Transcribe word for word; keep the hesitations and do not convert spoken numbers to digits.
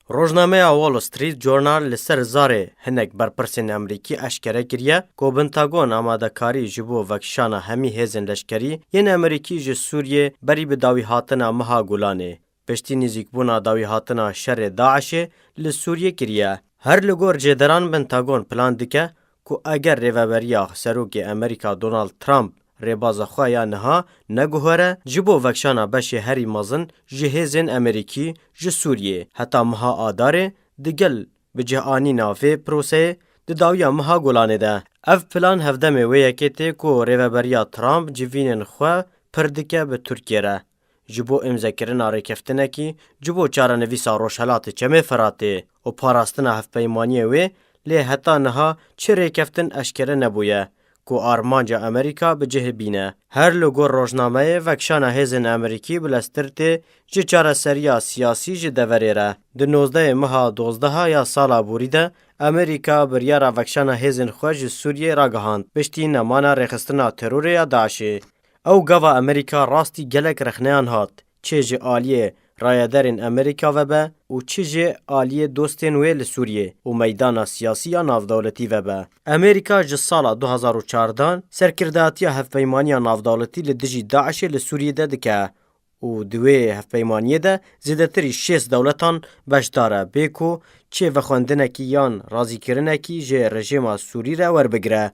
Rojnameya Wall Street Journal li ser zarê hinek berpirsên Amerîkî eşkere kiriye ku Pentagon amadekarî ji bo vekişana hemî hêzên leşkerî yên Amerîkî ji Sûriyê berî bi dawîhatina meha Gulanê, piştî nêzîkbûna dawîhatina şerê DAIŞê li Sûriyê kiriye. Her li gor cêderan Pentagon plan dike ku eger rêveberiya serokê Amerîka Donald Trump rêbaza xwe ya niha neguhere ji bo vekişana beşê herî mezin ji hêzên Amerîkî ji Sûriyê heta meha Adarê, digel bi cih anîna vê proseyê di dawiya meha Gulanê de. Ev plan hevdemê wê yekê tê ku rêveberiya Trump civînên xwe pir dike bi Tirkiyê re. Ji bo îmzekirina rêkeftinekî ji bo çarenivîsa Rojhelatê Çemê Firatê û parastina hevpeymaniyê wê, lê heta niha çi rêkeftin eşkere nebûye ku armanca Amerîka bi cih bîne. Her li gor rojnameyê, vekişana hêzên Amerîkî bileztir tê ji çareseriya siyasî ji deverê re. Di nozdehê meha dozdeha ya sala borî de Amerîka biryara vekişana hêzên xwe ji Sûriyê ragihand, piştî nemana rêxistina terorê ya DAIŞê. Ew gava Amerîka rastî gelek rexneyan hat, çi ji aliyê rayedarên Amerîka ve be û çi ji aliyê dostên wê li Sûriyê û meydana siyasî ya navdewletî ve be. Amerîka ji sala du hazar û çardeh serkirdatiya hevpeymaniya navdewletî li dijî DAIŞê li Sûriyê de dike û di wê hevpeymaniyê de zêdetirî şêst dewletan beşdar e, bê ku çi vexwendinekî yan razîkirinekî ji rejîma Sûrî re werbigire.